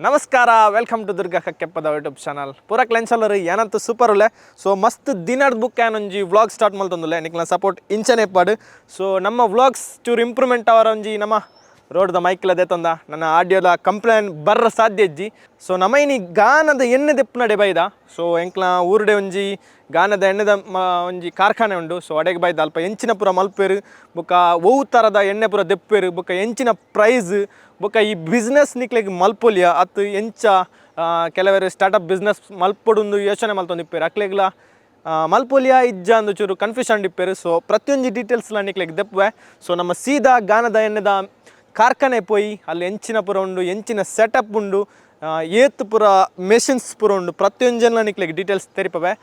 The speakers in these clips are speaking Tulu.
ನಮಸ್ಕಾರ, welcome to Durga Kakkeppada YouTube channel. ಪೂರ ಕ್ಲೆನ್ಸಲ್ಲರು ಏನಂತ ಸೂಪರ್ ಉಲ್ಲೆ. ಸೊ ಮಸ್ತ್ ದಿನದ ಬುಕ್ ಒಂಜಿ ವ್ಲಾಗ್ ಸ್ಟಾರ್ಟ್ ಮಲ್ತೊಂದುಲ್ಲೆ. ನಿಕ್ಲ ಸಪೋರ್ಟ್ ಇಂಚನೆ ಪಾಡು. ಸೊ ನಮ್ಮ ವ್ಲಾಗ್ಸ್ ಚೂರು ಇಂಪ್ರೂವ್ಮೆಂಟ್ ಅವರ ಒಂಜಿ ನಮ್ಮ ರೋಡ್ದ ಮೈಕ್ಲ ದೇತೊಂದ ನನ್ನ ಆಡಿಯೋದ ಕಂಪ್ಲೇಂಟ್ ಬರ್ರ ಸಾಧ್ಯ ಇಜ್ಜಿ. ಸೊ ನಮ್ಮ ಇನಿ ಗಾನದ ಎಣ್ಣೆ ದೆಪ್ಪುನಡೆ ಬೈದ. ಸೊ ಎಂಕ್ಲ ಊರುಡೆ ಒಂಜಿ ಗಾನದ ಎಣ್ಣೆದ ಒಂಜಿ ಕಾರ್ಖಾನೆ ಉಂಡು. ಸೊ ಅಡೆಗೆ ಬೈದ ಅಲ್ಪ ಎಂಚಿನ ಪೂರ ಮಲ್ಪೇರು, ಬೊಕ್ಕ ಒವು ಥರದ ಎಣ್ಣೆ ಪೂರ ದೆಪ್ಪೇರು, ಬೊಕ್ಕ ಎಂಚಿನ ಪ್ರೈಸ್, ಬೊಕ್ಕ ಈ ಬಿಸ್ನೆಸ್ ನಿಕ್ಲೆಗ್ ಮಲ್ಪೊಲಿಯ ಅತ್ತು ಎಂಚ ಕೆಲವರು ಸ್ಟಾರ್ಟಪ್ ಬಿಸ್ನೆಸ್ ಮಲ್ಪೊಡುಂದು ಯೋಚನೆ ಮಲ್ತೊಂದಿಪ್ಪೇರು, ಅಕ್ಲೆಗ್ಲ ಮಲ್ಪೊಲಿಯ ಇಜ್ಜ ಅಂದು ಚೂರು ಕನ್ಫ್ಯೂಷನ್ ಇಪ್ಪೇರು. ಸೊ ಪ್ರತಿಯೊಂಜಿ ಡೀಟೇಲ್ಸ್ಲ ನಿಕ್ಲೆಗ್ ದೆಪ್ಪುವೆ. ಸೊ ನಮ್ಮ ಸೀದಾ ಗಾನದ ಎಣ್ಣೆದ ಕಾರ್ಖಾನೆ ಪೋಯಿ ಅಲ್ಲಿ ಎಂಚಿನ ಪೂರ ಉಂಡು, ಎಂಚಿನ ಸೆಟಪ್ ಉಂಡು, ಏತ್ ಪೂರ ಮೆಷಿನ್ಸ್ ಪೂರ ಉಂಡು, ಪ್ರತಿಯೊಂಜೆನ್ಲ ನಿಕ್ಲೆಗ್ ಡೀಟೇಲ್ಸ್ ತೆರಿಪವೆ.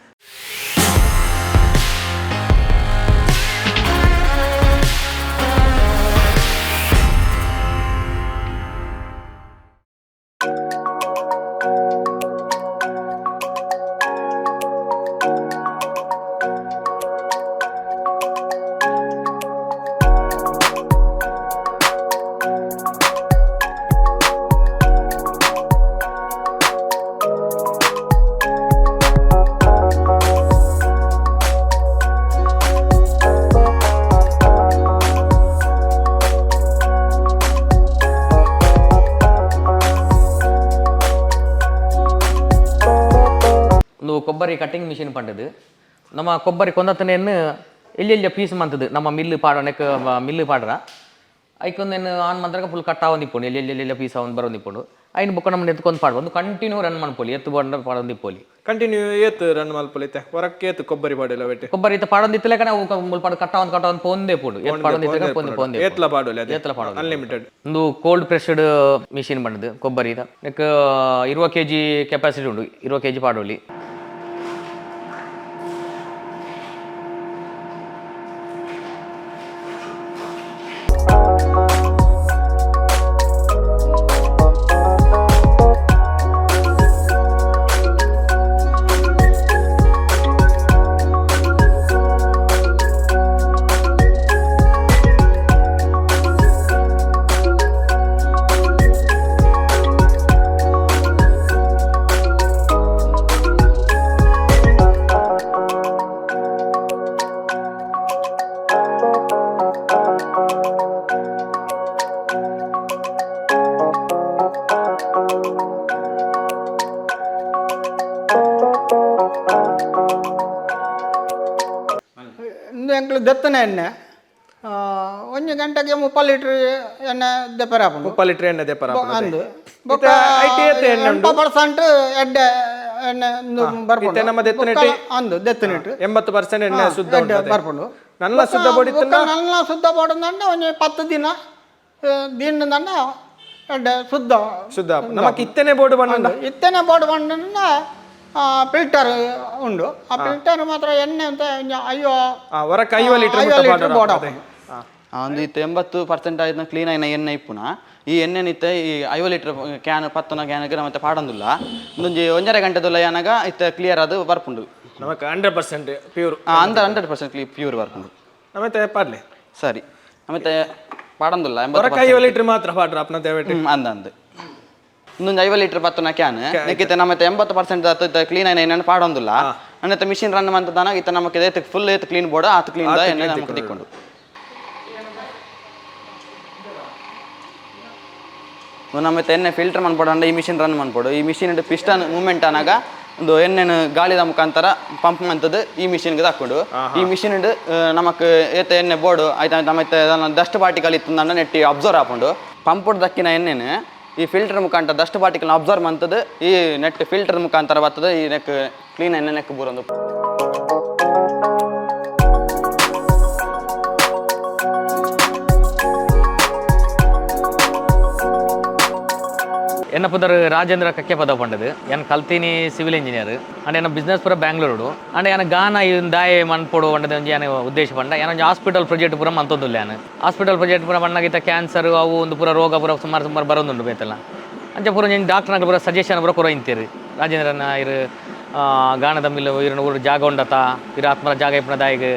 ಒಂದು ಕೊಬ್ಬರಿ ಕಟ್ಟಿಂಗ್ ಮಿಷಿನ್ ಪಂಡದು. ನಮ್ಮ ಕೊಬ್ಬರಿ ಕೊಂದತ್ತನೇನು ಎಲ್ಲಿ ಎಲ್ಲಿ ಪೀಸ್ ಮಂತದು ನಮ್ಮ ಮಿಲ್ಲು ಪಾಡೋಣಕ್ಕೆ ಮಿಲ್ಲು ಪಾಡ್ರ ಐಕೊಂದೇನು ಆನ್ ಮಂತ್ರಗ ಫುಲ್ ಕಟ್ ಆವೊಂದಿಪ್ಪುಂಡು, ಎಲ್ಲಿ ಎಲ್ಲಿ ಎಲ್ಲಿ ಪೀಸ್ ಆವೊಂದು ಬರೋಂದಿಪ್ಪುಂಡು. ಐನ್ ಬೊಕ್ಕ ನಮ್ಮ ಎತ್ಕೊಂಡು ಪಾಡ ಒಂದು ಕಂಟಿನ್ಯೂ ರನ್ ಮನ್ಪೊಲಿ, ಎತ್ತು ಬಂಡ ಪಾಡೊಂದಿಪ್ಪೊಲಿ. ಕಂಟಿನ್ಯೂ ಏತ್ ರನ್ ಮಲ್ಪೊಲಿತೆ? ಹೊರಕ್ಕೆ ಏತ್ ಕೊಬ್ಬರಿ ಪಾಡಿಲ್ಲ ಬೆಟ್ಟಿ? ಕೊಬ್ಬರಿ ಇತ್ತ ಪಾಡೊಂದಿತ್ತಲೆಕನೆ ಅವು ಮುಲ್ಪ ಕಟ್ ಆವೊಂದು ಕಟ್ ಆವೊಂದು ಪೋಂದೇ ಪೋಡು, ಎತ್ತು ಪಾಡೊಂದಿತ್ತಲೆ ಪೊಂದು ಪೊಂದೆ. ಏತ್ಲ ಪಾಡೊಲಿ ಅದೇ? ಏತ್ಲ ಪಾಡೊಲಿ. ಅನ್ಲಿಮಿಟೆಡ್. ಒಂದು ಕೋಲ್ಡ್ ಪ್ರೆಸ್ಡ್ ಮಿಷಿನ್ ಬಂಡದು ಕೊಬ್ಬರಿ ನೆಕ್ 20 ಕೆಜಿ ಕೆಪಾಸಿಟಿ ಉಂಡು, 20 ಕೆಜಿ ಪಾಡೊಲಿ. ಇಂದು ಎಂಕ್ಲು ದೆತ್ತನ ಎಣ್ಣೆ ಒಂಜಿ ಗಂಟೆಗೆ 30 ಲೀಟ್ರ್ ಎಣ್ಣೆ ದೆಪ್ಪರೆ ಆಪುಂಡು. 30 ಲೀಟರ್ ಎಣ್ಣೆ ದೆಪ್ಪರ? ಅಂದು ಬೊಕ್ಕ IT ಏತ್ ಎಣ್ಣೆ ಉಂಡು? 80% ಎಡ್ಡೆ ಎಣ್ಣೆ ಇಂದು ಬರ್ಪುಂಡು. ಇತ್ತೆ ನಮ್ಮ ದೆತ್ತನೆಟ್ ಬೊಕ್ಕ ಅಂದು ದೆತ್ತನೆಟ್ 80% ಎಣ್ಣೆ ಶುದ್ಧ ಉಂಡು ಎಡ್ಡೆ ಅದೇ. ಬರ್ಪುಂಡು. ನನ್ನ ಶುದ್ಧ ಬೊಡಿತ್ತುಂಡ? ಬೊಕ್ಕ ನನ್ನ ಶುದ್ಧ ಬೋಡುಂದಂಡ ಒಂಜಿ 10 ದಿನ ದೀಂಡಂಡ ಎಡ್ಡೆ ಶುದ್ಧ. ಶುದ್ಧ. ನಮಕ್ ಇತ್ತನೆ ಬೋರ್ಡು ಬಣ್ಣ. ಇತ್ತನೆ ಬೋರ್ಡ್ ಬಂಡ ಫಿಲ್ಟರ್ ಉಂಡು. ಆ ಫಿಲ್ಟರ್ ಮಾತ್ರ ಎಣ್ಣೆ ಅಂತ ಒಂಜಿ ಅಯ್ಯೋ ಹೊರಕ್ಕೆ 50 ಲೀಟರ್ 50 ಲೀಟರ್ ಬೋರ್ಡ್. ಒಂದು ಇತ್ತೆ 80% ಆಯ್ತು ಕ್ಲೀನ್ ಆಯಿನ ಎಣ್ಣೆ ಇಪ್ಪುನ. ಈ ಎಣ್ಣೆ ಇತ್ತೆ ಈ 50 ಲೀಟರ್ can ಪತ್ತನ ಕ್ಯಾನ್ಗೆ ಮತ್ತೆ ಪಾಡೊಂದುಲ್ಲ. ಒಂದೊಂಜಿ ಒಂಜರೆ ಗಂಟೆದುಲ್ಲ ಯಾನಾಗ ಇತ್ತೆ ಕ್ಲಿಯರ್ ಅದು ಬರ್ಪುಂಡು. ನಮಕ್ 100% ಪ್ಯೂರ್. ಅಂದ 100% ಪ್ಯೂರ್ ಬರ್ಪುಂಡು. ನಮತ್ತೆ ಪಾಡ್ಲೆ. ಸರಿ, ಮತ್ತೆ ಪಾಡೊಂದುಲ್ಲ 80. ಹೊರಕ್ಕೆ 50 ಲೀಟರ್ ಮಾತ್ರ ಪಾಡ್ರ ಅಪ್ನ ದೇವಟಿ. ಅಂದ ಅಂದ್ ಇನ್ನೊಂದು 50 ಲೀಟರ್ ಪತ್ತನ can ನೆಕ್ಕಿತ್ತೆ ನಮ್ಮತ್ತೆ 80% ಕ್ಲೀನ್ ಆಯ್ನ ಎಣ್ಣೆ ಪಾಡೊಂದುಲ್ಲ. ಅನ್ನತ್ತೆ ಮಿಷಿನ್ ರನ್ ಮಂತದಾನ ಇತ್ತ ನಮಕ್ ಏತ್ ಫುಲ್ ಏತ್ ಕ್ಲೀನ್ ಬೋರ್ಡ್ ಆತ್ ಕ್ಲೀನ್ ಎಣ್ಣೆ ನಮಕ್ ತಿಕ್ಕೊಂಡು. ನಮ್ಮ ಎಣ್ಣೆ ಫಿಲ್ಟರ್ ಮನ್ಪೊಡು ಅಂಡ ಈ ಮಿಷಿನ್ ರನ್ ಮನ್ಪೊಡು. ಈ ಮಿಷಿನ್ ಪಿಸ್ಟನ್ ಮೂವ್ಮೆಂಟ್ ಆನಾಗ ಒಂದು ಎಣ್ಣೆನ ಗಾಳಿದ ಮುಖಾಂತರ ಪಂಪ್ ಮಂತದ್ದು ಈ ಮಿಷಿನ್ಗೆ ಹಾಕೊಂಡು ಈ ಮಿಷಿನ್ ನಮಕ್ ಏತ ಎಣ್ಣೆ ಬೋರ್ಡು ಆಯ್ತಾ. ನಮ್ಮ ಡಸ್ಟ್ ಪಾರ್ಟಿಕಲ್ ಇತ್ತು ನೆಟ್ಟಿ ಅಬ್ಸರ್ವ್ ಹಾಕೊಂಡು ಪಂಪ್ ದಕ್ಕಿನ ಎಣ್ಣೆನ ಈ ಫಿಲ್ಟರ್ ಮುಖಾಂತರ ಡಸ್ಟ್ ಪಾರ್ಟಿಕಲ್ ಅಬ್ಸರ್ವ್ ಮಂತದ್ದು ಈ ನೆಟ್ ಫಿಲ್ಟರ್ ಮುಖಾಂತರ ಬರ್ತದೆ. ಈ ನೆಕ್ ಕ್ಲೀನ್ ಎಣ್ಣೆ ನೆಕ್ ಬೂರೊಂದು. ಎನ್ನ ಪುದರ್ ರಾಜೇಂದ್ರ ಕಕ್ಕೆಪದ ಪಂಡದು. ಎನ್ ಕಲ್ತೀನಿ ಸಿವಿಲ್ ಇಂಜಿನಿಯರ್ ಅಂಡ್ ಎನ್ನ ಬಿಸ್ನೆಸ್ ಪೂರ ಬ್ಯಾಂಗ್ಳೂರುಡು. ಅಂಡ್ ಎನ್ನ ಗಾನ ಇನ್ ದಾಯೆ ಮನ್ಪೊಡು ಪಂಡದ ಒಂಜಿ ಯಾನ ಉದ್ದೇಶ ಪಂಡ, ಯಾನ ಒಂಜಿ ಹಾಸ್ಪಿಟಲ್ ಪ್ರಾಜೆಕ್ಟ್ ಪೂರ ಮಂತೊಂದುಲ್ಲ. ಯಾನ್ ಹಾಸ್ಪಿಟಲ್ ಪ್ರಾಜೆಕ್ಟ್ ಪೂರ ಮಣ್ಣಾಗಿತ್ತ ಕ್ಯಾನ್ಸರ್ ಅವು ಒಂದು ಪೂರ ರೋಗ ಪೂರ ಸುಮಾರು ಸುಮಾರು ಬರೋದುಂಡು ಬೇತಲ್ಲ. ಅಂಚ ಪೂರ ಒಂಜಿ ಡಾಕ್ಟರ್ನಾಗ ಪೂರ ಸಜೆಷನ್ ಪೂರ ಕೊರೊಂತೀರು, ರಾಜೇಂದ್ರನ ಇರು ಗಾಣದ ಮಿಲ್ಲು ಇರನ ಊರು ಜಾಗ ಉಂಡತ, ಇರು ಆತ್ಮರ ಜಾಗ ಇಪ್ಪನ ದಾಯಿಗ್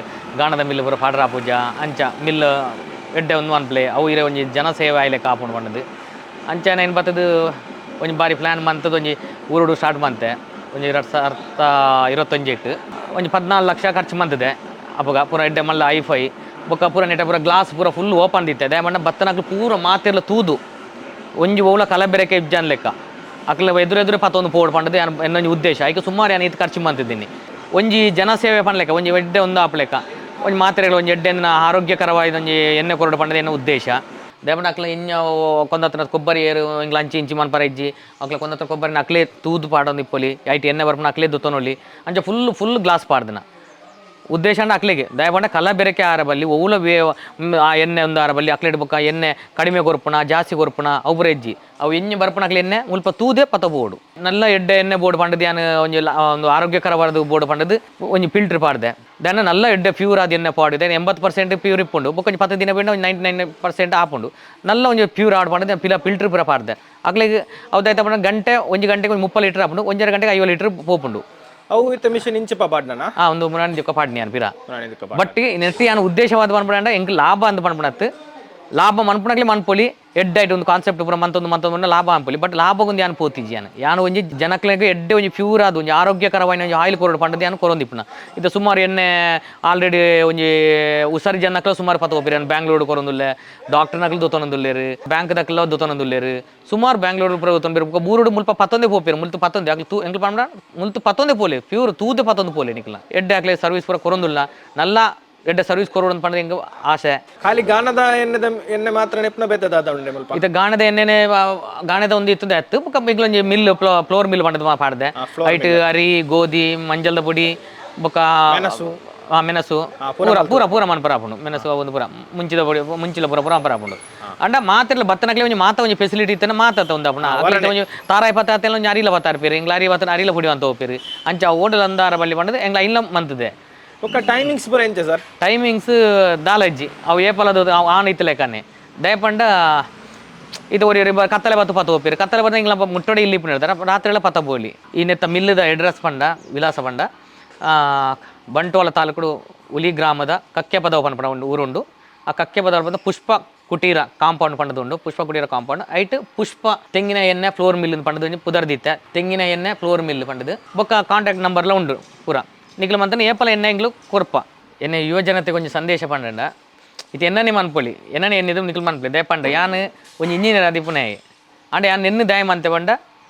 ಗಾಣದ ಮಿಲ್ಲು ಪೂರ ಪಾಡ್ರಾ ಪೂಜಾ ಅಂಚ ಮಿಲ್ ಎಡ್ಡೆ ಒಂದು ಅನ್ಪ್ಲೆ ಅವು ಇರೆ ಒಂಜಿ ಜನಸೇವೆ ಆಯ್ಲೆ ಕಾಪುಂಡು ಪಂಡದು. ಅಂಚನೆ ಏನು ಬತ್ತದು ಒಂಜಿ ಬಾರಿ ಪ್ಲ್ಯಾನ್ ಮಂತದ ಒಂಜಿ ಊರುಡು ಸ್ಟಾರ್ಟ್ ಮಂತೆ. ಒಂಜಿ 2021ಕ್ ಒಂಜಿ 14 ಲಕ್ಷ ಖರ್ಚು ಮಂತದೆ. ಅಪಗ ಪೂರ ಎಡ್ಡೆ ಮಲ್ಲ ಐಫೈ ಬೊಕ್ಕ ಪೂರ ನೆಟ ಪೂರ ಗ್ಲಾಸ್ ಪೂರ ಫುಲ್ ಓಪನ್ ದಿತ್ತೆ. ದಯಮಂಡ ಬತ್ತನಕ್ಲು ಪೂರ ಮಾತೆರ್ಲ ತೂದು ಒಂಜಿ ಓಲ ಕಲಬೆರಕೆ ಇಜ್ಜಾನ್ ಲೆಕ್ಕ ಅಕ್ಲ ಎದುರು ಎದುರು ಪತ್ತೊಂದು ಪೋಡು ಪಂಡದು ಎನ್ನೊಂಜಿ ಉದ್ದೇಶ. ಐಕ್ ಸುಮಾರು ಯಾನ್ ಈತ್ ಖರ್ಚು ಮಂತಿದ್ದೀನಿ. ಒಂಜಿ ಜನಸೇವೆ ಪನ್ಲೆಕ್ಕ, ಒಂಜಿ ಎಡ್ಡೆ ಒಂದು ಆಪ್ಲೆಕ್ಕ, ಒಂಜಿ ಮಾತ್ರೆಗಳು ಒಂಜಿ ಎಡ್ಡೆ ಆರೋಗ್ಯಕರವಾದ ಒಂಜಿ ಎಣ್ಣೆ ಕೊರಡು ಪಂಡದು ಎನ್ನ ಉದ್ದೇಶ. ದಯಮಂಡ ಅಕ್ಲ ಇಂಜ ಕೊಂದತ್ರ ಕೊಬ್ಬರಿ ಏರು ಇಂಗ್ಲ ಅಂಚಿ ಇಂಚಿ ಮನ್ಪರ ಇಜ್ಜಿ. ಅಕ್ಲ ಕೊಂದತ್ರ ಕೊಬ್ಬರಿನ ಅಕ್ಲೇ ತೂದು ಪಾಡೊಂದು ಇಪ್ಪೊಲಿ, ಐಟ್ ಎಣ್ಣೆ ಬರ್ಪುನ ಅಕ್ಲೇ ದುತ್ತೊನೊಲಿ. ಅಂಚ full full glass ಪಾಡ್ದನ ಉದ್ದೇಶ ಅಂಡ ಅಕ್ಲೆಗೆ ದಯಪಂಡ ಕಲಬೆರಕೆ ಆರಬಲ್ಲಿ ಒವ್ಲ ವೇ ಆ ಎಣ್ಣೆ ಒಂದು ಆರಬಲ್ಲಿ ಅಕ್ಲೆಡ್ ಬೊಕ್ಕ ಎಣ್ಣೆ ಕಡಿಮೆ ಕೊರ್ಪುಣ ಜಾಸ್ತಿ ಕೊರ್ಪುಣ ಅವು ಪೂರ ಇಜ್ಜಿ. ಅವು ಎಣ್ಣೆ ಬರ್ಪುನ ಅಕ್ಲೆ ಎಣ್ಣೆ ಮುಲ್ಪ ತೂದೆ ಪತ ಬೋಡು. ನಲ್ಲ ಎಡ್ಡೆ ಎಣ್ಣೆ ಬೋರ್ಡ್ ಪಂಡದು ಯಾನ್ ಒಂಜಿ ಒಂದು ಆರೋಗ್ಯಕರವಾದ ಬೋರ್ಡ್ ಪಂಡದು ಒಂಜಿ ಫಿಲ್ಟರ್ ಪಾಡ್ದೆ. ದಾನ ನಲ್ಲ ಎಡ್ಡೆ ಪ್ಯೂರ್ ಆದ ಎಣ್ಣೆ ಪಾಡಿದೆ. 80% ಪ್ಯೂರ್ ಇಪ್ಪುಂಡು. ಬೊಕ್ಕ ಒಂಜಿ 10 ದಿನ ಬಿಂಡ ಒಂಜಿ 99% ಆಪುಂಡು. ನಲ್ಲ ಒಂಜಿ ಪ್ಯೂರ್ ಆಡ್ ಪಂಡದು ಪಿಲ ಫಿಲ್ಟರ್ ಪೂರ ಪಾಡ್ದೆ. ಅಕ್ಲೆಗ್ ಅವು ದಾಯ್ತ ಪಂಡ ಗಂಟೆ ಒಂಜಿ ಗಂಟೆಗೆ ಒಂಜಿ 30 ಲೀಟರ್ ಆಪುಂಡು, ಒಂಜರ ಗಂಟೆಗೆ 50 ಲೀಟರ್ ಪೋಪುಂಡು. ಅವು ಇತ್ತ ಮಿಷಿನ್ ಇಂಚಿಪ ಪಾಡ್ನಾ? ಆ ಒಂದು ಮುರಾಣಿ ದಿಕ್ಕ ಪಾಡ್ನಿ ಯಾನ್ ಪಿರ. ಬಟ್ ನೆಟ್ಟಿ ಯಾನ್ ಉದ್ದೇಶವಾದ ಪನ್ಪುಂಡ ಎಂಕ್ ಲಾಭ ಅಂದ್ ಪನ್ಪುಣತ್ ಲಾಭ ಮನ್ಪುಣಕ್ಲೆ ಮನ್ಪೊಲಿ. ಎಡ್ಡೆ ಐಟ್ ಒಂದು ಕಾನ್ಸೆಪ್ಟ್ ಪೂರ ಮಂತೊಂದು ಮಂತೊಂದು ಲಾಭ ಅನ್ಪೊಲಿ. ಬಟ್ ಲಾಭಗೊಂದು ಯಾನ್ ಪೋತಿಜಿ. ಯಾನ್ ಯಾನ್ ಒಂಜಿ ಜನಕ್ಲೆಗ್ ಎಡ್ಡೆ ಒಂಜಿ ಪ್ಯೂರ್ ಆದ ಒಂಜಿ ಆರೋಗ್ಯಕರವಾಯಿನ ಒಂಜಿ ಆಯಿಲ್ ಕೊರಡು ಪಂಡದು ಯಾನ್ ಕೊರೊಂದಿಪ್ಪುನ. ಇದು ಸುಮಾರು ಎಣ್ಣೆ ಆಲ್ರೆಡಿ ಒಂಜಿ ಉಸಾರಿ ಜನಕ್ಲ ಸುಮಾರು ಪತ್ತ ಒಪ್ಪಿರಿ. ಯಾನ್ ಬ್ಯಾಂಗ್ಳೂರು ಕೊರೊಂದುಲ್ಲೆ, ಡಾಕ್ಟರ್ ನಕ್ಲು ದೊತ್ತೊಂದುಲ್ಲೆರ್, ಬ್ಯಾಂಕ್ ದಕ್ಲ ದೊತ್ತೊಂದುಲ್ಲೆರ್. ಸುಮಾರು ಬ್ಯಾಂಗ್ಳೂರು ಪೂರ ದೊತ್ತೊಂದು ಬೊಕ್ಕ ಊರುಡು ಮುಲ್ಪ ಪತ್ತೊಂದೇ ಪೋಪೆರ್. ಮುಲ್ತು ಪತ್ತೊಂದೆ ಅಕ್ಲು ತೂ ಎಂಕ್ಲು ಪಂಡ ಮುಲ್ತು ಪತ್ತೊಂದೇ ಪೋಲೆ, ಪ್ಯೂರ್ ತೂದೆ ಪತ್ತೊಂದು ಪೋಲೆ. ನಿಕ್ಲ ಎಡ್ಡೆ ಅಕ್ಲೆ ಸರ್ವಿಸ್ ಪೂರ ಕೊರೊಂದುಲ್ಲ. ನಲ್ಲ ಎಡ್ಡೆ ಸರ್ವಿಸ್ ಕೊರೊಡು ಪಂಡ ಎಂಕ್ ಆಸೆ. ಖಾಲಿ ಗಾನದ ಎಣ್ಣೆದ ಎಣ್ಣೆ ಮಾತ್ರ ನೆಪ್ನ ಬೇತದ ದಾದ ಉಂಡೆ ಮುಲ್ಪ? ಇತ್ತ ಗಾಣದ ಎಣ್ಣೆನೆ, ಗಾಣದ ಒಂದು ಇತ್ತದ ಅತ್ತು. ಬೊಕ್ಕ ಮಿಗ್ಲೊಂಜಿ mill floor mill ಪಂಡದು ಪಾಡ್ದೆ. ಐಟ್ ಅರಿ, ಗೋಧಿ, ಮಂಜಲ್ದ ಪೊಡಿ ಬೊಕ್ಕ ಮೆಣಸು ಪೂರ ಪೂರ ಪೂರ ಮನ್ಪರ ಆಪುಂಡು. ಮೆಣಸು ಒಂದು ಪೂರ ಮುಂಚಿದ ಪೊಡಿ ಮುಂಚಿಲ ಪೂರ ಪೂರ ಮನ್ಪರ ಆಪುಂಡು. ಅಂಡ ಮಾತೆರ್ಲ ಬತ್ತನಕ್ಲೆ ಒಂಜಿ ಮಾತ ಒಂಜಿ ಫೆಸಿಲಿಟಿ ಇತ್ತನ ಮಾತ ಒಂದು ಆಪುಂಡು. ಅಕ್ಲೆ ಒಂಜಿ ತಾರಾಯಿ ಪತ್ತ ಆತೆಲ್ಲ ಒಂಜಿ ಅರಿಲ ಪತ್ತ ಆರ್ಪೇರು. ಎಂಗ್ಲ ಅರಿ ಪತ್ತ ಅರಿಲ ಪೊಡಿ ಅಂತ ಹೋಪೇರು. ಅಂಚ ಓಡಲ್ ಅಂದಾರ ಬಲ್ಲಿ ಪಂಡದು ಎಂಗ್ಲ ಇಲ್ಲ ಮಂತದೆ. ಬೊಕ್ಕ ಟೈಮಿಂಗ್ಸ್ ಪೂರ ಎಂಚ ಸರ್? ಟೈಮಿಂಗ್ಸ್ ದಾಲಜ್ಜಿ, ಅವು ಏಪಲದು ಅವು ಆನ್ ಇತ್ತು ಲೆಕ್ಕನೆ. ದಯಪಂಡ ಇದು ಒರಿ ಕತ್ತಲೆ ಬತ್ತು ಪತ್ತ ಹೋಪಿರು. ಕತ್ತಲೆ ಬತ್ತ ಇಂಗ್ಲ ಮುಟ್ಟೊಡೆ ಇಲ್ಲಿ ಇಪ್ಪುನ ರಾತ್ರಿ ಎಲ್ಲ ಪತ್ತ ಬೋಲಿ. ಈ ನೆತ್ತ ಮಿಲ್ಲದ ಅಡ್ರೆಸ್ ಪಂಡ ವಿಳಾಸ ಪಂಡ ಬಂಟ್ವಾಳ ತಾಲೂಕು ಉಲಿ ಗ್ರಾಮದ ಕಕ್ಕೆಪದವು ಪನ್ಪುನ ಒಂದು ಊರುಂಡು. ಆ ಕಕ್ಕೆಪದವು ಪಂಡ ಪುಷ್ಪ ಕುಟೀರ ಕಾಂಪೌಂಡ್ ಪಂಡದುಂಡು. ಪುಷ್ಪ ಕುಟೀರ ಕಾಂಪೌಂಡ್ ಐಟ್ ಪುಷ್ಪ ತೆಂಗಿನ ಎಣ್ಣೆ ಫ್ಲೋರ್ ಮಿಲ್ ಪಂಡದು ಒಂಜಿ ಪುದರ್ದಿತ್ತೆ. ತೆಂಗಿನ ಎಣ್ಣೆ ಫ್ಲೋರ್ ಮಿಲ್ ಪಂಡದು. ಬೊಕ್ಕ ಕಾಂಟ್ಯಾಕ್ಟ್ ನಂಬರ್ಲ ಉಂಡು ಪೂರ. ನಿಕ್ಲು ಮಂತನ ಏಪಲ ಎಣ್ಣೆ ಎಂಗ್ಲು ಕೊರ್ಪ. ಎಣ್ಣೆ ಯುವ ಜನತೆಗೆ ಒಂಜಿ ಸಂದೇಶ ಪಂಡಂಡ ಇದು ಎನ್ನನೆ ಮನ್ಪೊಲಿ, ಎನ್ನನೆ ಎನ್ನಿದು ನಿಕ್ಲು ಮನ್ಪೊಲಿ. ದಯಪಂಡ ಯಾನ್ ಒಂಜಿ ಇಂಜಿನಿಯರ್ ಆದಿಪ್ಪುನೆ ಅಂಡ ಯಾನ್ ಎನ್ನು ದಾಯ ಮಂತೆ ಪಂಡ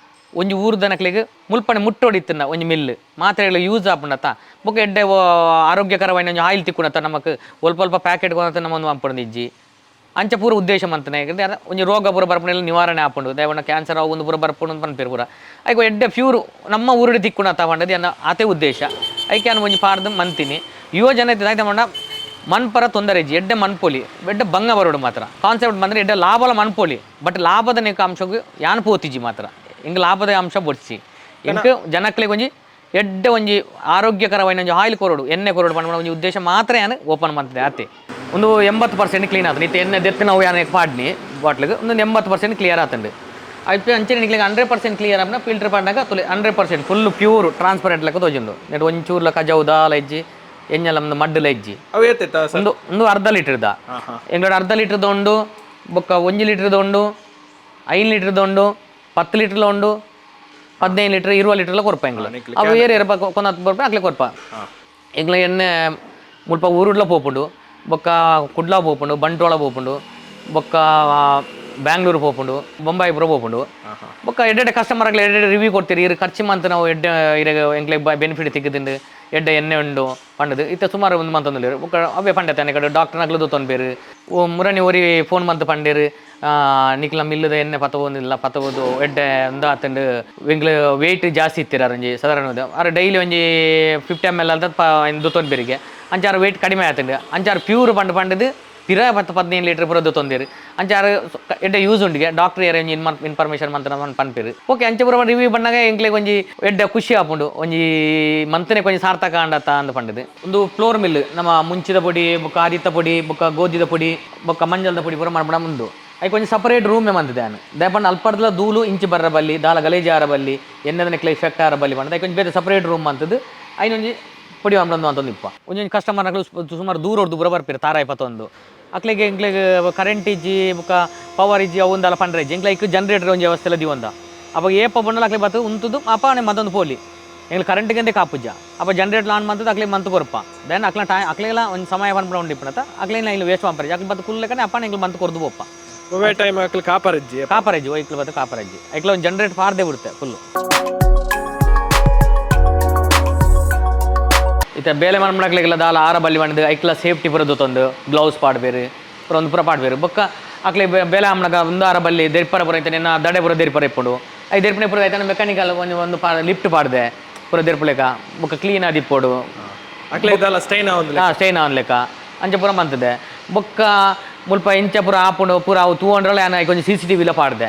ಒಂಜಿ ಊರು ದನಕ್ಲೆಗ್ ಮುಲ್ಪನೆ ಮುಟ್ಟೋಡಿತ್ತುಂಡ ಒಂಜಿ ಮಿಲ್ ಮಾತ್ರೆಗಳು ಯೂಸ್ ಆಪುಂಡತ್ತ. ಬೊಕ್ಕ ಎಡ್ಡೆ ಆರೋಗ್ಯಕರವಾಯಿನ ಒಂಜಿ ಆಯಿಲ್ ತಿಕ್ಕುನತ್ತ. ನಮಕ್ ಒಲ್ಪ ಒಲ್ಪ ಪ್ಯಾಕೆಟ್ ಕೊನತ್ತ ನಮ್ಮ ಒಂದು ಮನ್ಪೊಂದು ಇಜ್ಜಿ. ಅಂಚ ಪೂರ ಉದ್ದೇಶ ಮಂತನೆ. ಯಾಕಂದ್ರೆ ಒಂಜಿ ರೋಗ ಪೂರ ಬರ್ಪುನೆಲ್ಲ ನಿವಾರಣೆ ಆಪುಂಡು. ದಯವಣ್ಣ ಕ್ಯಾನ್ಸರ್ ಅವು ಒಂದು ಪೂರ ಬರ್ಪುಂಡು ಅಂತ ಪನ್ಪೇರು ಪೂರ. ಐಕ್ ಎಡ್ಡೆ ಪ್ಯೂರ್ ನಮ್ಮ ಊರುಡು ತಿಕ್ಕುನತ್ತ ಪಂಡದು ಎನ್ನ ಆತೆ ಉದ್ದೇಶ. ಐಕೆ ಯಾನ್ ಒಂಜಿ ಪಾರ್ದು ಮಂತೀನಿ. ಯುವ ಜನತೆ ದಾಯ್ತ ಪಂಡ ಮನ್ಪರ ತೊಂದರೆ ಇಜ್ಜಿ, ಎಡ್ಡೆ ಮನ್ಪೊಲಿ, ಎಡ್ಡೆ ಬಂಗ ಬರೋಡು ಮಾತ್ರ. ಕಾನ್ಸೆಪ್ಟ್ ಬಂದ್ರೆ ಎಡ್ಡೆ ಲಾಭಲ ಮನ್ಪೊಲಿ. ಬಟ್ ಲಾಭದ ನೆಕ್ ಅಂಶಗ್ ಯಾನ್ ಪೋತಿಜಿ ಮಾತ್ರ. ಇಂಕ್ ಲಾಭದ ಅಂಶ ಬೊಡ್ಚಿ. ಇಂಕ್ ಜನಕ್ಲೆಗ್ ಒಂಜಿ ಎಡ್ಡೆ ಒಂಜಿ ಆರೋಗ್ಯಕರವಾಯಿನ ಒಂಜಿ ಆಯಿಲ್ ಕೊರೊಡು, ಎಣ್ಣೆ ಕೊರೊಡು ಪನ್ಪುನ ಒಂಜಿ ಉದ್ದೇಶ ಮಾತ್ರ ಯಾನ್ ಓಪನ್ ಮಂತಿದೆ ಆತೆ. ಒಂದು 80% ಕ್ಲೀನ್ ಆತಂಡು. ಇತ್ತೆ ಎಣ್ಣೆ ದೆತ್ತ್ ನಾವು ಯಾನ್ ಪಾಡ್ನಿ ಬಾಟ್ಲಿಗೆ ಒಂದು 80% ಕ್ಲಿಯರ್ ಆತಂಡು. ಐತೆ ಅಂಚನೆ ನಿಕ್ಲೆಗ್ 100% ಕ್ಲಿಯರ್ ಆಪುನ ಫಿಲ್ಟರ್ ಪಾಡ್ನಾಗ ತುಲೆ 100% full pure transparent ಲೆಕ್ಕ ತೋಜುಂಡು. ನೆಟ್ ಒಂಚೂರ್ಲ ಕಜವು ದಾಲ ಇಜ್ಜಿ, ಎಂಜಲ ಒಂದು ಮಡ್ಡುಲ ಇಜ್ಜಿ. ಅವು ಏತಿತ್ತ ಸರ್? ಒಂದು ಒಂದು ಅರ್ಧ ಲೀಟರ್ದ ಎಂಗಡ ಅರ್ಧ ಲೀಟರ್ದ ಉಂಡು, ಬೊಕ್ಕ 1 ಲೀಟರ್ದ ಉಂಡು, 5 ಲೀಟರ್ದ ಉಂಡು, 10 ಲೀಟರ್ಲ ಉಂಡು, 15 ಲೀಟರ್, 20 ಲೀಟರ್ಲ ಕೊರ್ಪ ಎಂಗ್ಲ. ಅವು ಏರ್ ಏರ್ ಕೊನತ್ ಬರ್ಪ ಅಕ್ಲೆ ಕೊರ್ಪ. ಎಂಗ್ಲ ಎಣ್ಣೆ ಮುಲ್ಪ ಊರುಡ್ಲ ಪೋಪುಂಡು, ಬೊಕ್ಕ ಕುಡ್ಲ ಪೋಪುಂಡು, ಬಂಟ್ವಾಳ ಪೋಪುಂಡು, ಬೊಕ್ಕ ಬ್ಯಾಂಗ್ಳೂರು ಪೋಪುಂಡು, ಬೊಂಬಾಯಿ ಪೂರ ಪೋಪುಂಡು. ಬೊಕ್ಕ ಎಡ್ಡೆಡ್ಡೆ ಕಸ್ಟಮರ್ ಆಗ್ಲಿ ಎಡ್ಡೆಡ್ಡೆ ರಿವ್ಯೂ ಕೊಡ್ತೀರಿ. ಇರು ಖರ್ಚು ಮಂತ್ ನಾವು ಎಡ್ಡೆ ಇರೆಗ್ ಎಂಕ್ಲೆ ಬೆನಿಫಿಟ್ ತಿಕ್ಕುದಿಂಡು, ಎಡ್ಡೆ ಎಣ್ಣೆ ಉಂಡು ಪಂಡದು. ಇತ್ತೆ ಸುಮಾರು ಒಂದು ಮಂತೊಂದುಲ್ಲೆರ್. ಬೊಕ್ಕ ಅವೇ ಪಂಡೆ ತಾನೆ ಕಡೆ ಡಾಕ್ಟರ್ ನಕ್ಲು ದೊತ್ತೊಂದು ಓ ಮುರನಿ ಒರಿ ಫೋನ್ ಮಂತ್ ಪಂಡೇರು, ನಿಕ್ಲ ಮಿಲ್ಲದ ಎಣ್ಣೆ ಪತ್ತಬೋದಿಲ್ಲ ಪತ್ತಬೋದು ಎಡ್ಡೆ ಒಂದು ಆತಂಡು. ಎಂಕ್ಲು ವೆಯ್ಟ್ ಜಾಸ್ತಿ ಇತ್ತೀರ ಒಂಜಿ ಸಾಧಾರಣ ಆರ್ ಡೈಲಿ ಒಂಜಿ 50 ಎಮ್ ಎಲ್ ಅಂತ ದೊತ್ತೊಂದು ಬೇರಿಗೆ ಅಂಚಾರು ವೆಯ್ಟ್ ಕಡಿಮೆ ಆತಂಡು. ಅಂಚಾರು ಪ್ಯೂರ್ ಪಂಡ್ ಪಂಡದು ಪಿರ 10 15 ಲೀಟರ್ ಪೂರ ದೊತ್ತೊಂದೇರು. ಅಂಚಾರು ಎಡ್ಡೆ ಯೂಸ್ ಉಂಡಿಗೆ ಡಾಕ್ಟರ್ ಏರ್ ಒಂಜಿ ಇನ್ಫಾರ್ಮೇಷನ್ ಮಂತ್ ಪನ್ಪೇರು. ಓಕೆ, ಅಂಚೆ ಪೂರ ರಿವ್ಯೂ ಬಂದಾಗ ಎಂಕ್ಲೆಗ್ ಒಂಜಿ ಎಡ್ಡೆ ಖುಷಿ ಆಪುಂಡು. ಒಂಜಿ ಮಂತನೆ ಒಂಜಿ ಸಾರ್ಥಕ ಆಂಡತ್ತ ಅಂದ್ ಪಂಡದು. ಒಂದು ಫ್ಲೋರ್ ಮಿಲ್ ನಮ್ಮ ಮುಂಚಿದ ಪೊಡಿ, ಬೊಕ್ಕ ಆದಿತ್ತ ಪೊಡಿ, ಬೊಕ್ಕ ಗೋಧಿದ ಪೊಡಿ, ಬೊಕ್ಕ ಮಂಜಲ್ದ ಪೊಡಿ ಪೂರ ಮಾಡ್ಬಿಡ ಮುಂದು. ಐಕ್ ಒಂಜಿ ಸಪರೇಟ್ ರೂಮ್ ಮಂತಿದೆ ನಾನು. ದಯಪಂಡ ಅಲ್ಪರ್ದಲ ಧೂಳು ಇಂಚಿ ಬರ್ರ ಬಲ್ಲಿ, ದಾಲ ಗಲೇಜ್ ಆರ ಬಲ್ಲಿ, ಎಣ್ಣೆದ ಇಫೆಕ್ಟ್ ಆರ ಬಲ್ಲಿ ಪಂಡ ಐಕ್ ಒಂಜಿ ಬೇತೆ ಸಪರೇಟ್ ರೂಮ್ ಅಂತದ್ದು. ಐನೊಂಜಿ ಪೊಡಿ ಮಾಡ್ಬಂದು ಅಂತಂದು ಇಪ್ಪ. ಒಂಜೊಂಜಿ ಕಸ್ಟಮರ್ ಸುಮಾರು ದೂರ ಹೊಡ್ದು ಪೂರ ಬರ್ಪಿರ ತಾರಾಯಿ ಪತ್ತೊಂದು. ಅಕ್ಲೆಗೆ ಎಂಕ್ಲೆಗ್ ಕರೆಂಟ್ ಇಜ್ಜಿ, ಬೊಕ್ಕ ಪವರ್ ಇಜ್ಜಿ, ಅವು ಒಂದಲ್ಲ ಪಂಡ್ರೆ ಇಜ್ಜಿ. ಎಂಕ್ಲೆ ಐಕ್ ಜನರೇಟರ್ ಒಂಜಿ ವ್ಯವಸ್ಥೆ ಎಲ್ಲ ದಿವಂದ. ಅವಾಗ ಏಪ ಬಂಡಲ ಅಕ್ಲೆ ಬತ್ತು ಉಂತುದು ಅಪ್ಪ ಮತ್ತೊಂದು ಪೋಲಿ ಎಂಗ್ಲ ಕರೆಂಟ್ಗೆ ಅಂತೆ ಕಾಪುಜ. ಅಪ್ಪ ಜನರೇಟರ್ ಆನ್ ಮಂತದ ಅಕ್ಲೆ ಮಂತ್ ಕೊರಪ. Then ಅಕ್ಲ ಟೈ ಅಕ್ಲೆಲ್ಲ ಒಂದು ಸಮಯ ಪನ್ಪುಣ ಉಂಡು ಇಪ್ಪಣತ ಅಕ್ಲೆ ಇಲ್ಲ ವೇಸ್ಟ್ ಮಾಡ್ಪಾರೆ. ಅಕ್ಲೆ ಬತ್ತು ಕುಲ್ಲಕನೆ ಅಪ್ಪ ಎಂಗ್ಲ ಮಂತ್ ಕೊರ್ದು ಪೋಪ. ಒವೇ ಟೈಮ್ ಅಕ್ಲು ಕಾಪರಜ್ಜಿ? ಕಾಪರಜ್ಜಿ, ಐಕ್ಲ ಬತ್ತು ಕಾಪರಜ್ಜಿ. ಐಕ್ಲ ಒಂದು ಜನರೇಟ್ ಪಾರ್ದೆ ಬಿಡುತ್ತೆ ಫುಲ್ಲು. ಇತ್ತೆ ಬೇಲೆ ಮನ್ಮಡಕ್ಲೆಗೆಲ್ಲ ದಾಲ ಆರ ಬಲ್ಲಿ ಬಂದು ಐಕ್ಲ ಸೇಫ್ಟಿ ಪೂರ ದೊತ್ತೊಂದು ಗ್ಲೌಸ್ ಪಾಡ್ಬೇರು, ಪೂರ ಒಂದು ಪೂರ ಪಾಡ್ಬೇರು. ಬೊಕ್ಕ ಅಕ್ಲೆ ಬೇಲೆ ಆಮ್ನಗ ಒಂದು ಆರ ಬಲ್ಲಿ ದೆರ್ಪರ ಪೂರ ಐತೆ, ನಿನ್ನ ದಡೆ ಪೂರ ದೆರ್ಪರ ಇಪ್ಪುಂಡು. I ದೆರ್ಪನೆ ಪೂರ ಐತೆ. ಮೆಕ್ಯಾನಿಕಲ್ ಒಂದು ಒಂದು ಪಾ ಲಿಫ್ಟ್ ಪಾಡ್ದೆ ಪೂರ ದೆರ್ಪುಲೆಕ. ಬೊಕ್ಕ ಕ್ಲೀನ್ ಆದಿಪ್ಪೊಡು. ಅಕ್ಲೆ ಇದಲ್ಲ ಸ್ಟೈನ್ ಒಂದು. ಹಾಂ, ಸ್ಟೈನ್ ಆನ್ ಲೆಕ್ಕ ಅಂಚ ಪೂರ ಮಂತದೆ. ಬೊಕ್ಕ ಮುಲ್ಪ ಇಂಚ ಪೂರ ಆಪುಂಡು ಪೂರ ಅವು ತೂವಂಡ್ರಲ್ಲ. ಯಾನ್ ಐಕ್ ಒಂಜಿ ಸಿಸಿಟಿವಿಲ ಪಾಡ್ದೆ.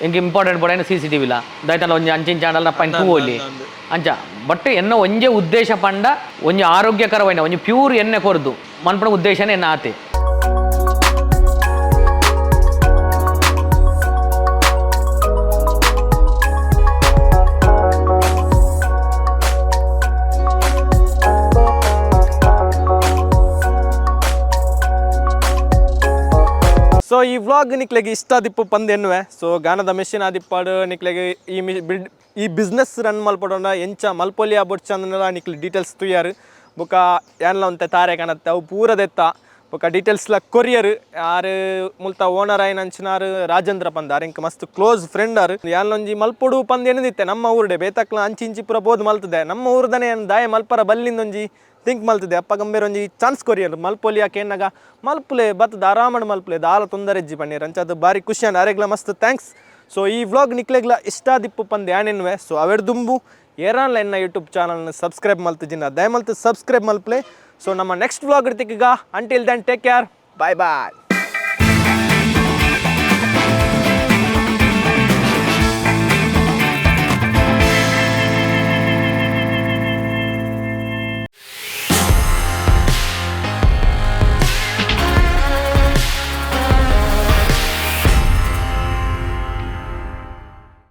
ಎಂಕ್ ಇಂಪಾರ್ಟೆಂಟ್ ಪೋಡ ಸಿಸಿಟಿವಿಲ ದಾಯ್ತಂಡ ಒಂಜಿ ಅಂಚ ಇಂಚ ಆಂಡಲ ಪೈನ್ ತೂವೊಲಿ ಅಂಚ. ಬಟ್ ಎನ್ನ ಒಂಜೆ ಉದ್ದೇಶ ಪಂಡ ಒಂಜಿ ಆರೋಗ್ಯಕರವೈನ ಒಂಜಿ ಪ್ಯೂರ್ ಎಣ್ಣೆ ಕೊರ್ದು ಮನ್ಪುನ ಉದ್ದೇಶನೇ ಎನ್ನ ಆತೆ. ಸೊ ಈ ವ್ಲಾಗ್ ನಿಕ್ಲೆಗೆ ಇಷ್ಟ ದಿಪ್ಪು ಪಂದ್ ಎನ್ನುವೆ. ಸೊ ಗಾನದ ಮೆಷಿನ್ ಆದಿಪ್ಪಾಡು ನಿಕ್ಲೆಗೆ ಈ ಮಿ ಬಿಡ್ ಈ ಬಿಸ್ನೆಸ್ ರನ್ ಮಲ್ಪಡೋಣ ಎಂಚ ಮಲ್ಪೊಲಿ ಬೊಡ್ಚಂದನೆಲ್ಲ ನಿಕ್ಲೆ ಡೀಟೇಲ್ಸ್ ತುಯ್ಯಾರು. ಬೊಕ ಏನ್ಲ ಒಂತೆ ತಾರೆ ಕಾಣತ್ತೆ, ಅವು ಪೂರ ದೆತ್ತ ಬೊಕ ಡೀಟೇಲ್ಸ್ಲ ಕೊರಿಯರ್. ಆರು ಮುಲ್ತ ಓನರ್ ಆಯ್ನ ಅಂಚಿನಾರು ರಾಜೇಂದ್ರ ಪಂದ್ ಆರ್ ಇಂಕ್ ಮಸ್ತ್ ಕ್ಲೋಸ್ ಫ್ರೆಂಡ್ ಆರು. ಯಾನ್ಲೊಂಜಿ ಮಲ್ಪೊಡು ಪಂದ್ ಎನ್ನದಿತ್ತೆ. ನಮ್ಮ ಊರುಡೆ ಬೇತಕ್ಲ ಅಂಚಿ ಇಂಚಿ ಪೂರ ಬೋದು ಮಲ್ತದೆ, ನಮ್ಮ ಊರುದನೆ ಏನ್ ದಾಯ ಮಲ್ಪರ ಬಲ್ಲಿಂದೊಂಜಿ ಥಿಂಕ್ ಮಲ್ತದೆ. ಅಪ್ಪ ಗಂಭೀರ ಒಂಜಿ ಚಾನ್ಸ್ ಕೊರಿಯರ್ ಮಲ್ಪೊಲಿ ಕೇನಾಗ ಮಲ್ಪುಲೆ ಬತ್ತದ ಆರಾಮಡ್ ಮಲ್ಪುಲೆ, ದಾಲ ತೊಂದರೆ ಇಜ್ಜಿ ಪನ್ನೀರ್ ಅಂಚಾದ ಬಾರಿ ಖುಷಿ ಅಂಡ್ ಅರೆಗ್ಲ ಮಸ್ತ್ thanks. So ಈ ವ್ಲಾಗ್ ನಿಕ್ಲೆಗ್ಲ ಇಷ್ಟ ದಿಪ್ಪು ಪಂದ್ ಯಾನೆನ್ನುವೆ. ಸೊ ಅವೆಡ್ ದುಂಬು ಏರಾನ್ಲ ಎನ್ನ ಯೂಟ್ಯೂಬ್ ಚಾನಲ್ನ ಸಬ್ಸ್ಕ್ರೈಬ್ ಮಲ್ತಿಜಿನ ದಯಮಲ್ತು ಸಬ್ಸ್ಕ್ರೈಬ್ ಮಲ್ಪಲೆ. ಸೊ ನಮ್ಮ ನೆಕ್ಸ್ಟ್ ವ್ಲಾಗ್ ಇರ್ತಿಕ್ಕೀಗ, until then take care, bye bye.